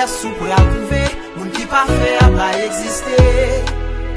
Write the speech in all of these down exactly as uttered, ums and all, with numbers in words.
Sou pral twouve, moun ki pafè a pa egziste.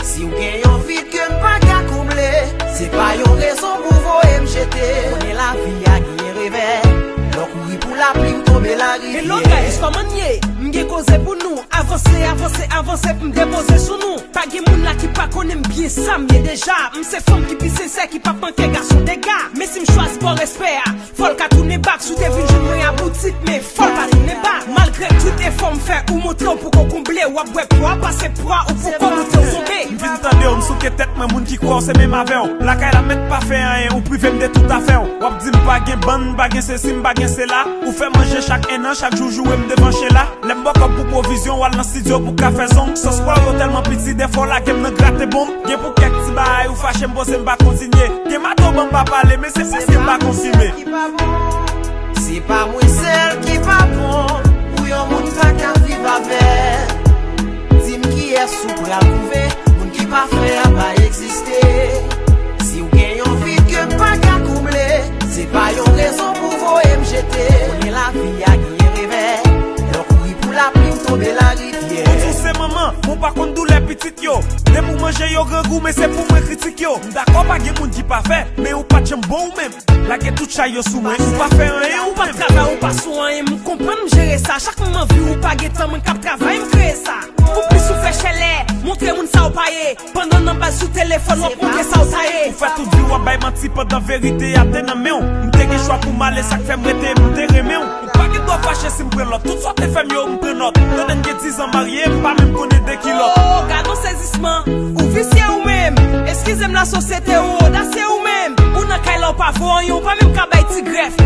Si w gen yon vid ke m pa ka konble, se pa yon rezon pou voye m jete. Konnen lavi a genyen revè, lè w kouri pou lapli, w tonbe larivyè. Hello guys, kòman n ye? M gen koze pou nou. Avanse, avanse, avanse pou m depoze sou nou. Pa gen moun la ki pa konnen m byen sa m ye deja. M se fanm ki pi sensè, ki p ap manke gason dega. Men si m chwazi ba w respè a, fò l ka tounen bak. Si w te vin jwenn mwen a boutik, men fò l pa tounen bak. Malgre tout efò m fè, ou montre w poko konble. W ap bwè pwa, pase pwa, ou poko monte w tonbe. M vin tande w, m souke tèt mwen, moun ki kwè w se menm avè w. Lakay la mèt pa fè anyen, ou prive m de tout afè w. W ap di m pa gen bann, m pa gen sesi, m pa gen sela. Ou fè manje chak ennan, chak jou joure m devan chela. Lè m ba w kòb pou pwovizyon, w al nan estidyo pou ka fè zong. Sans pa w yo tèlman piti, dèfwa w lage m nan grate bonm. Gen pou kèk ti bagay ou fache m poze m pa kontinye. Gen mato ban m pa pale, men se paske m pa konfime. Se pa mwen sèl ki pa bon pou yon moun pa ka viv avè. Di m kiyès ou pral twouve, moun ki pafè a pa egziste. Si w gen yon vid ke m pa ka konble, se pa yon rezon pou voye m jete. Konnen lavi a genyen revè, lè w kouri pou lapli, w tonbe larivyè. Ou di w se manman, men w pa konn doulè pitit yo. Depi w manje yo grangou, men se pou mwen kritik yo. M dakò pa gen moun ki pafè, men ou pa t janm bon ou menm. Lage tout chay yo sou mwen, ou pa fè anyen ou menm. Ou pa travay, ou pa sou anyen, m konprann, m jere sa. Chak m anvi, ou pa gen tan, mwen k ap travay, m kreye sa. Pou plis ou fè chèlè, montre moun sa w pa ye. Pandan nan baz sou telefòn, w ap montre sa w ta ye. Ou fè tout vi w ap bay manti pandan verite a te nan men w. M te gen chwa pou m ale, sa k fè m rete, m te renmen w. Ou pa gen dwa fache si m pran lòt. Tout sa w te fè m yo, m pran nòt. Tande n gen dizan marye, m pa menm konnen de kilòt. Oh, gad on sezisman. Ou visye ou menm. Eskize m, lasosyete ou odasye ou menm. Ou nan kay la, ou pa vo anyen, ou pa menm ka bay ti grèf.